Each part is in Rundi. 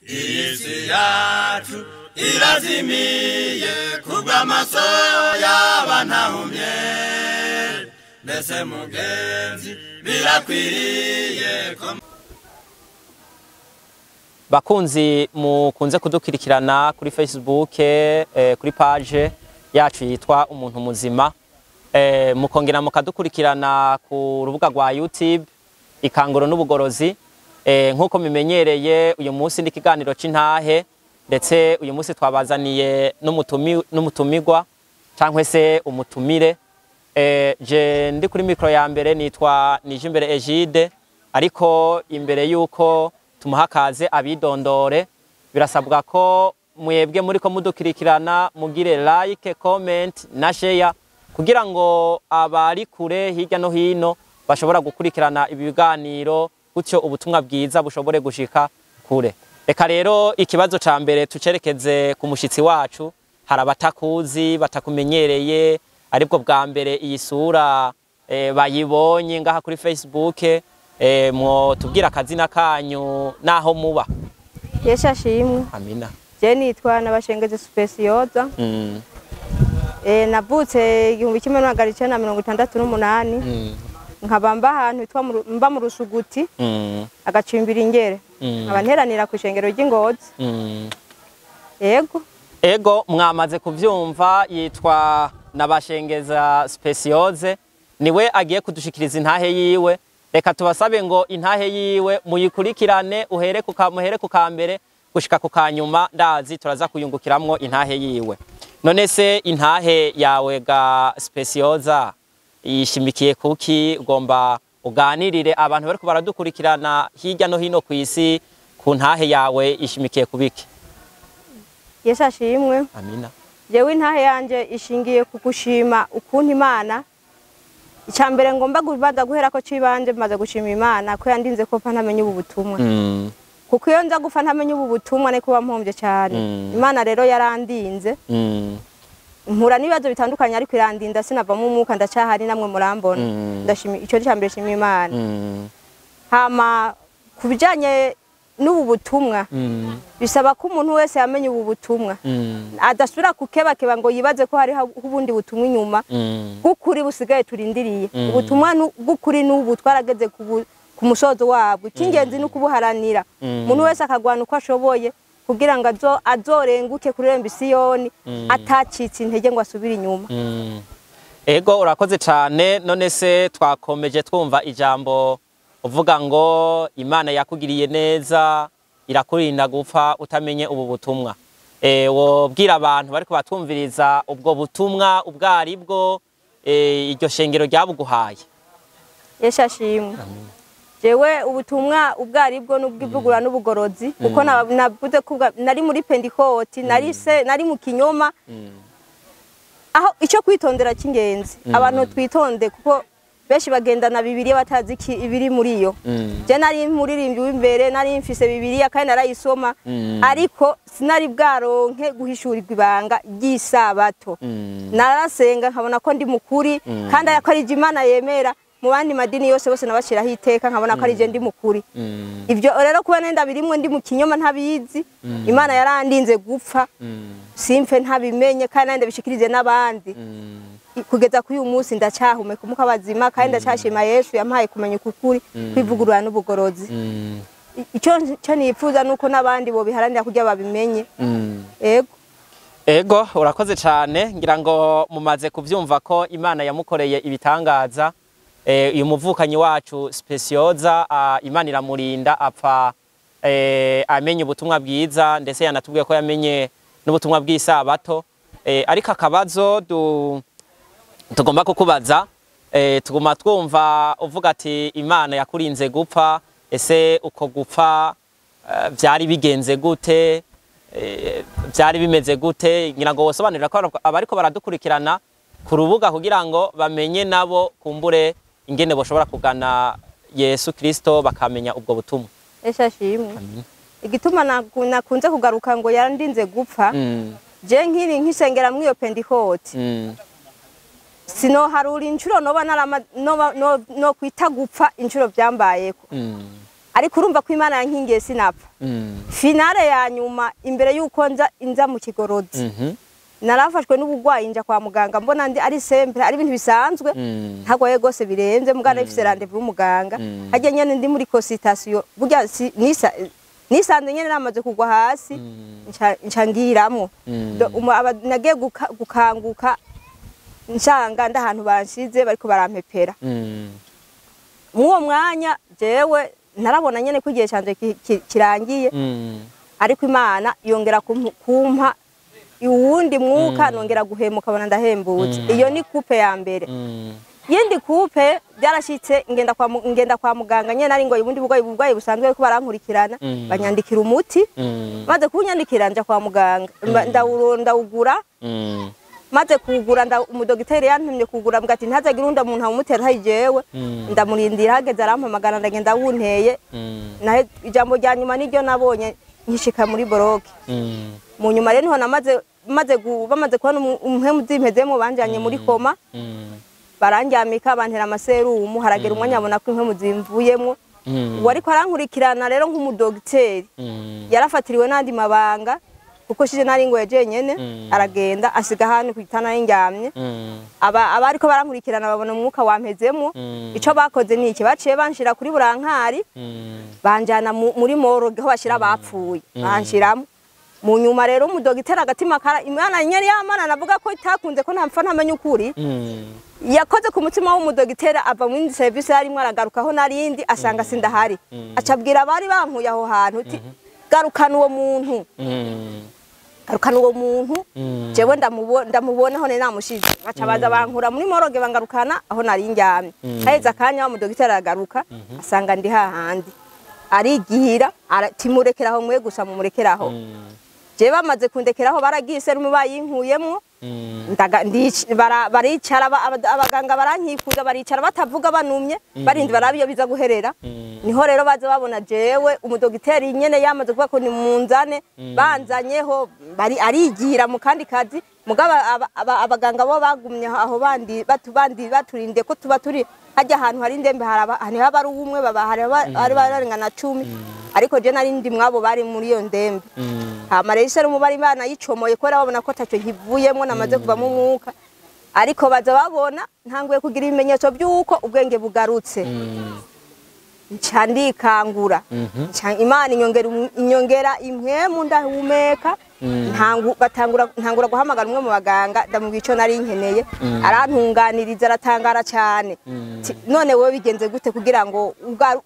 Isi yacu irazimiye kubw'amaso y'abanahumye, mbese mugenzi birakwiriye ko. Bakunzi mukunze kudukurikirana kuri Facebook, kuri page yacu yitwa Umuntu Muzima, mukongera mukadukurikirana ku rubuga rwa YouTube Ikanguro n'Ubugorozi. Nkuko mimenyereye, uyu munsi ndi kiganiro c'intahe, ndetse uyu munsi twabazaniye n'umutumigwa cyangwa se umutumire. Je ndi kuri micro ya mbere nitwa Nijimbere Egide, ariko imbere yuko tumuha kaze abidondore, birasabwa ko mwebwe muri ko mudukurikirana mugire like, comment na share, kugira ngo abari kure hirya no hino bashobora gukurikirana ibi biganiro, gutyo ubutumwa bwiza bushobore gushika kure. Reka rero ikibazo ca mbere tucerekeze ku mushitsi wacu. Hari abatakuzi, batakumenyereye, aribwo bwa mbere iyi sura bayibonye ngaha kuri Facebook. Mwo tubwira akazina kanyu naho muba? Yesu ashimwe. Amina. Je nitwa Nabashengeze Specioza. Navutse 1968. Nkaba mba ahantu hitwa mba mu Rusuguti, agacimbira Ingere. Nkaba nteranira ku ishengero ry'Ingozi. Yego. Ego, mwamaze kuvyumva, yitwa Nabashengeza Specioze, niwe agiye kudushikiriza intahe yiwe. Reka tubasabe ngo intahe yiwe muyikurikirane, uhere ku muhere ku kambere gushika ku kanyuma, ndazi turaza kuyungukiramwo intahe yiwe. None se intahe yawe ga Specioza yishimikiye kuki? Ugomba uganirire abantu bariko baradukurikirana hirya no hino kw'isi ku ntahe yawe ishimikiye kubiki? Yesu ashimwe. Amina. Jewe intahe yanje ishingiye ku gushima ukuntu Imana. Icya mbere ngomba kubanza guhera ko cibanje, maze gushima Imana ko yandinze ko mfa ntamenye ubu butumwa. Kuko iyo nza gupfa ntamenye ubu butumwa ne kuba mpombye cyane. Imana rero yarandinze. Mpura n'ibibazo bitandukanye, ariko irandinda sinavamo umwuka, ndacyahari namwe murambona. Ndashima, icyo cya mbere shima Imana. Hama ku bijanye n'ubu butumwa, bisaba ko umuntu wese yamenye ubu butumwa adasubira kukebakeba ngo yibaze ko hariho ubundi butumwa inyuma bw'ukuri busigaye turindiriye. Ubutumwa bw'ukuri n'ubu twarageze ku musozo wabwo. Icy'ingenzi ni ukubuharanira, umuntu wese akagwana uko ashoboye kugira ngo azorenguke kuri remba Isiyoni atacitse intege ngo asubire inyuma. Ego, urakoze cyane. None se twakomeje twumva ijambo uvuga ngo Imana yakugiriye neza irakurinda gupfa utamenye ubu butumwa. Wobwira abantu bariko batumviriza ubwo butumwa ubwo ari bwo, iryo shengero ryabuguhaye? Yesu ashimwe. Jewe ubutumwa ubwo ari bwo n'ubw'ivugurura n'ubugorozi, kuko navuze ko nari muri Pentikoti, nari se nari mu kinyoma. Aho icyo kwitondera cy'ingenzi, abantu twitonde, kuko benshi bagendana Bibiliya batazi ibiri muri yo. Je nari muririmbyi w'imbere, nari mfise Bibiliya kandi narayisoma, ariko sinari bwaronke guhishurirwa ibanga ry'isabato. Narasenga nkabona ko ndi mukuri, kandi ko ari Imana yemera. Mu bandi madini yose bose nabashiraho iteka, nkabona ko ari je ndi mukuri. Ibyo rero kuba nenda birimwe ndi mu kinyoma ntabizi, Imana yarandinze gupfa simfe ntabimenye, kandi nande bishikirize n'abandi. Kugeza kuri uyu munsi ndacyahumeka umuka bazima, kandi ndacyashima Yesu yampaye kumenya ukuri kwivugurura n'ubugorozi. Icyo cyo nifuza nuko n'abandi bo biharanira kugira babimenye. Ego. Ego, urakoze cyane. Ngira ngo mumaze kuvyumva ko Imana yamukoreye ibitangaza. Uyu muvukanyi wacu Specioza, Imana iramurinda apfa amenye ubutumwa bwiza, ndetse yanatubwiye ko yamenye n'ubutumwa bw'isabato. Ariko akabazo tugomba kukubaza, tuguma twumva uvuga ati Imana yakurinze gupfa. Ese uko gupfa vyari bigenze gute? Vyari bimeze gute? Ngira ngo wosobanurira ko abariko baradukurikirana ku rubuga kugira ngo bamenye nabo kumbure ingene boshobora kugana Yesu Kristo bakamenya ubwo butumwa. Yesu ashimwe. Igituma nakunze kugaruka ngo yarandinze gupfa, je nkiri nkisengera muri iyo Pentikoti, sino haruri inshuro noba narama no kwita gupfa inshuro byambayeko. Ariko urumva ko Imana yankingiye sinapfa. Finale ya nyuma imbere yuko nza mu kigorozi, narafashwe n'ubugwayi, nja kwa muganga, mbona ndi ari simple, ari ibintu bisanzwe, ntagwaye gose birenze, mugana ifise rendez-vous y'umuganga. Harya nyene ndi muri consultation, burya nisanze nyene namaze kugwa hasi, nca ngiramwo. Nagiye gukanguka nsanga ndi ahantu banshize, bariko barampepera. Mw'uwo mwanya jewe narabona nyene ko igihe canje kirangiye, ariko Imana yongera kumpa uwundi mwuka, nongera guhemuka, bona ndahembutse. Iyo ni coupe ya mbere. Yindi coupe byarashitse, ngenda kwa muganga nyene, nari ngo ubundi burwayi busanzwe, ko barankurikirana, banyandikira umuti. Maze kunyandikira, nja kwa muganga, ndawugura. Maze kuwugura, umudogiteri yantumye kugura, mbwa ati ntazagira undi muntu awumutera hari jewe. Ndamurindira, hageze arampamagara, ndagenda wunteye. Nahe ijambo rya nyuma niryo nabonye nkishika muri bloc. Mu nyuma rero niho namaze bamaze kubona umuhemu zimpezemo, banjanye muri coma, barandyamika, bantera amaserumu. Haragera umwanya abona ko impemu zimvuyemwo. Uwo ariko arankurikirana rero nk'umudogiteri yarafatiriwe n'andi mabanga, kuko shije nari ngoye jenyene. Aragenda asiga ahantu ku gitanda ndyamye. Abariko barankurikirana babona umwuka wampezemwo. Ico bakoze ni iki? Baciye banshira kuri brancard, banjana muri morgue aho bashira abapfuye, banshiramo. Mu nyuma rero umudogiteri agatima kara Imana nyeri y'Amana, navuga ko itakunze ko ntampfa ntamenya ukuri, yakoze ku mutima w'umudogiteri, ava mu yindi service yarimwo, aragaruka aho narindi, asanga sindahari. Acabwira abari bankuye aho hantu uti: "Garukana uwo muntu, garukana uwo muntu, jewe ndamubona aho nari namushize." Baca baza bankura muri morgue, bangarukana aho nari ndyamye. Haheze akanya, wa mudogiteri aragaruka, asanga ndi hahandi, arigira timurekeraho mwe gusa, mumurekeraho. Jewe bamaze kundekeraho, baragiye, serumu bayinkuyemwo. Baricara, abaganga barankikuza, baricara batavuga, banumye, barindi barabe iyo biza guherera. Niho rero baza babona jewe umudogiteri nyene yamaze kuvuga ko nimunzane, banzanyeho bari arigira mu kandi kazi. Mugabo abaganga bo bagumye aho bandi bandi baturinde ko tuba turi hajya ahantu hari indembe, haraba haba ari umwe, baba hari barengana 10, ariko je nari ndi mwabo bari muri iyo ndembe. Hama rero iserumu bari banayicomoye, kubera babona ko ataco nkivuyemwo, namaze kuvamo umwuka. Ariko baza babona ntanguye kugira ibimenyetso by'uko ubwenge bugarutse, nca ndikangura. Nca Imana inyongera impwemu, ndahumeka. Batangura ntangura guhamagara umwe mu baganga, ndamubwira ico nari nkeneye, arantunganiriza, aratangara cyane. Ti, "None wowe bigenze gute kugira ngo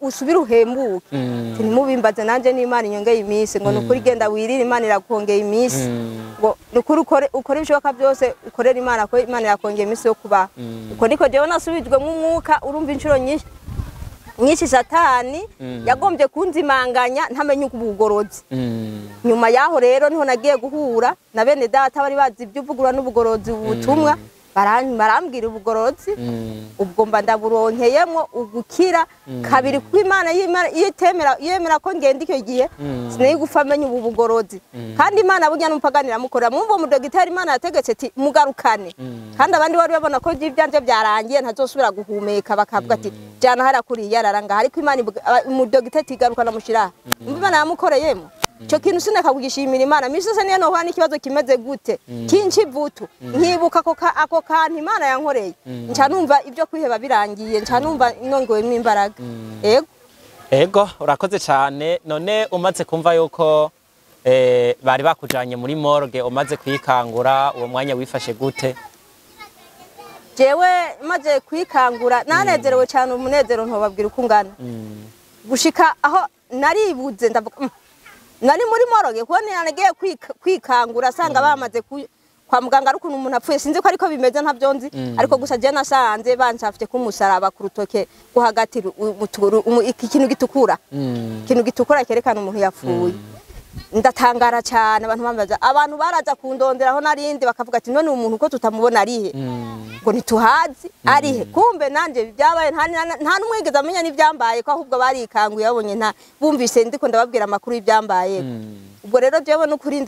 usubire uhembuke?" Ati: "Ntimubimbaze, nanje n'Imana inyongeye iminsi." Ngo: "Nukuri genda wirire, Imana irakongeye iminsi." Ngo: "Nukuri ukore ibishoboka byose, ukorere Imana, ko Imana irakongeye iminsi yo kubaho." Uko niko jewe nasubijwemo umwuka. Urumva inshuro nyinshi nyinshi Satani yagombye kunzimanganya ntamenye ubugorozi. Nyuma yaho rero niho nagiye guhura na bene data bari bazi iby'uvugurura n'ubugorozi, ubutumwa, barambwira ubugorozi. Ubwo mba ndaburonkeyemwo ugukira kabiri, kuko Imana iyo itemera, yemera ko ngenda icyo gihe, sinari gupfa menya ubu bugorozi. Kandi Imana burya n'umupagani iramukorera. Mwumva umudogiteri Imana yategetse ati mugarukane, kandi abandi bari babona ko ibyanje byarangiye, ntazosubira guhumeka, bakavuga ati jana hariya kuri yarara ngaha, ariko Imana umudogiteri ati garukana mushiraha. Umva Imana yamukoreyemo icyo kintu, sineka kugishimira Imana misi yose. Niyo nohura n'ikibazo kimeze gute kinshi vutu, nkibuka ako kantu Imana yankoreye, nca numva ibyo kwiheba birangiye, nca numva nongewemo imbaraga. Ego. Ego, urakoze cyane. None umaze kumva yuko bari bakujanye muri morgue, umaze kwikangura, uwo mwanya wifashe gute? Jewe maze kwikangura nanezerewe cyane, umunezero ntobabwira uko ungana, gushika aho naribuze, ndavuga: nari muri morgue." Kuko nagiye kwikangura asanga bamaze kwa muganga, ari ukuntu umuntu apfuye, sinzi ko ariko bimeze, ntabyo nzi. Ariko gusa je nasanze bansafye k'umusaraba ku rutoke rwo hagati, ikintu gitukura, ikintu gitukura cyerekana umuntu yapfuye. Ndatangara cyane, abantu bambaza, abantu baraza kundondera aho narindi, bakavuga ati: "None umuntu ko tutamubona arihe?" Ngo ntituhazi arihe. Kumbe nanje byabaye nta n'umwigeze amenya n'ibyambaye, ko ahubwo barikanguye babonye nta bumvise ndiko ndababwira amakuru y'ibyambaye. Ubwo rero jewe n'ukuri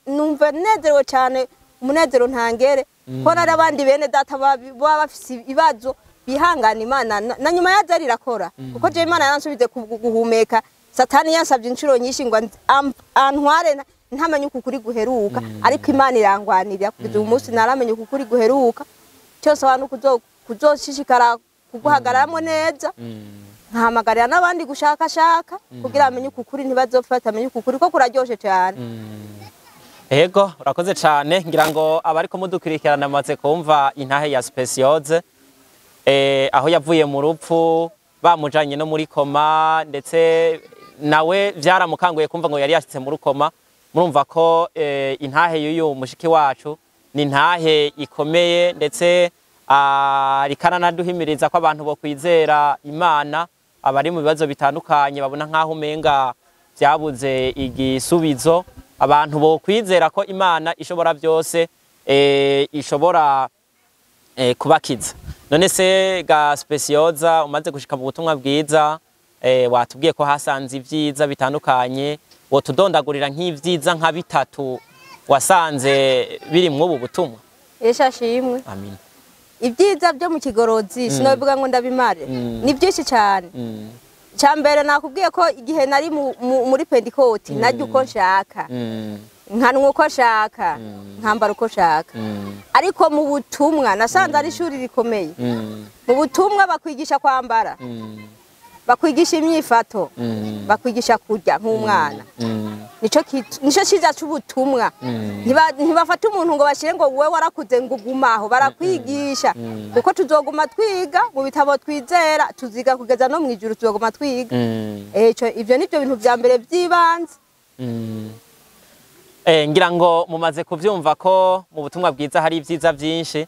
numva nezerewe cyane, umunezero ntangere, ko nari abandi bene data baba bafise ibibazo. Bihangana, Imana na nyuma ya zari irakora, kuko je Imana yaransubize guhumeka. Satani yansabye inshuro nyinshi ngo antware ntamenye uku kuri guheruka, ariko Imana irangwanirira kugeza uyu munsi naramenye uku kuri guheruka. Cyose abantu kuzoshishikara kuguhagararamo neza, nkahamagarira n'abandi gushakashaka kugira bamenye uku kuri, ntibazopfa batamenye uku kuri ko kuraryoshe cyane. Ego, urakoze cyane. Ngira ngo abariko mudukurikirana amaze kumva intahe ya Speciose, aho yavuye mu rupfu bamujanye no muri koma, ndetse nawe vyaramukanguye kumva ngo yari yashitse muri koma. Murumva ko intahe y'uyu mushiki wacu ni intahe ikomeye, ndetse rikananaduhimiriza ko abantu bo kwizera Imana, abari mu bibazo bitandukanye babona nk'aho umenga byabuze igisubizo, abantu bo kwizera ko Imana ishobora byose, ishobora kubakiza. None se ga Specioza, umaze gushika mu butumwa bwiza, watubwiye ko hasanze ibyiza bitandukanye, wotudondagurira nk'ibyiza nka bitatu wasanze biri mw'ubu butumwa? Yesu ashimwe. Amin. Ibyiza byo mu kigorozi sinobivuga ngo ndabimare, ni byinshi cyane. Icya mbere nakubwiye ko igihe nari muri Pentikoti narya uko nshaka, nkanwa uko nshaka, nkambara uko nshaka, ariko mu butumwa nasanze ari ishuri rikomeye. Mu butumwa bakwigisha kwambara, bakwigisha imyifato, bakwigisha kurya nk'umwana. Nico cyiza c'ubutumwa. Ntibafata umuntu ngo bashire ngo wowe warakuze ngo ugumaho, barakwigisha, kuko tuzoguma twiga mu bitabo twizera, tuziga kugeza no mu ijuru, tuzoguma twiga. Ivyo nivyo bintu vya mbere vy'ibanze. Ngira ngo mumaze kuvyumva ko mu butumwa bwiza hari ibyiza byinshi.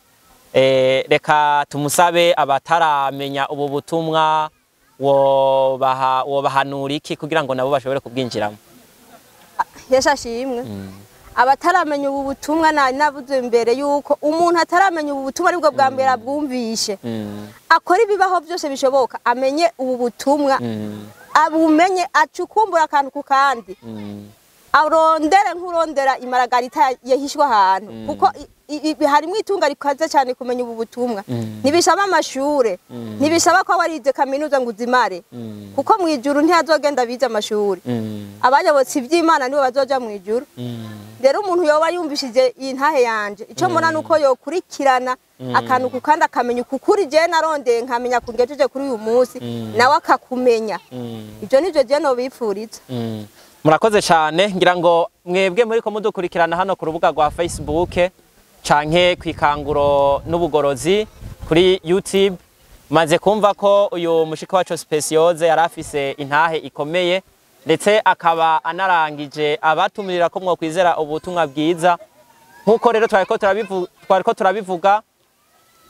Reka tumusabe, abataramenya ubu butumwa wobahanura iki kugira ngo nabo bashobore kubwinjiramo? Yesu ashimwe. Abataramenya ubu butumwa, nari navuze mbere yuko umuntu ataramenya ubu butumwa aribwo bwa mbere abwumvishe, akora ibibaho byose bishoboka amenye ubu butumwa, abumenye, acukumbura akantu ku kandi, arondere nk'urondera imaragarita yahishwe ahantu, kuko harimo itunga rikaze cyane kumenya ubu butumwa. Ntibisaba amashure, ntibisaba ko warize kaminuza ngo uzimare, kuko mu ijuru ntihazogenda bize amashuri. Abayobotse iby'Imana nibo bazoja mu ijuru. Rero umuntu yoba yumvishije iyi ntahe yanje, icyo mbona nuko yokurikirana akantu ku kandi, akamenya ukukuri jewe narondeye nkamenya kungejeje kuri uyu munsi, nawe akakumenya. Ibyo nivyo jewe nobipfuriza. Murakoze cyane. Ngira ngo mwebwe muri ko mudukurikirana hano ku rubuga rwa Facebook canke kwikanguro n'ubugorozi kuri YouTube, maze kumva ko uyu mushiki wacu Speciose yari afise intahe ikomeye, ndetse akaba anarangije abatumirira ko mwokwizera ubutumwa bwiza. Nk'uko rero twariko turabivuga,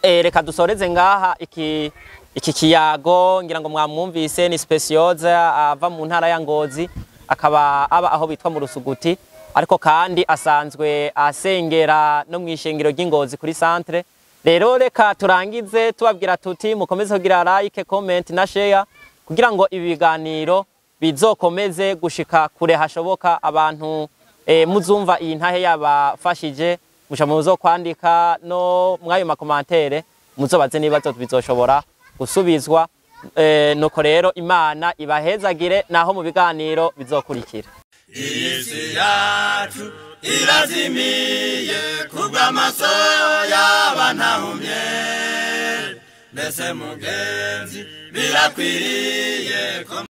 reka dusoreze ngaha iki kiyago. Ngira ngo mwamwumvise, ni Speciose ava mu ntara ya Ngozi, akaba aba aho bitwa mu Rusuguti, ariko kandi asanzwe asengera no mu ishengero ry'Ingozi kuri centre. Rero reka turangize tubabwira tuti mukomeze kugira like, comment na share kugira ngo ibi biganiro bizokomeze gushika kure hashoboka. Abantu muzumva iyi ntahe yabafashije, musha muzo kwandika no mwayo ma commentaires, muzobaze n'ibibazo bizoshobora gusubizwa. Nuko rero Imana ibahezagire naho mu biganiro bizokurikira. Iyi si yacu irazimiye kubw'amaso y'abantahumye. Mbese mugenzi, birakwiriye ko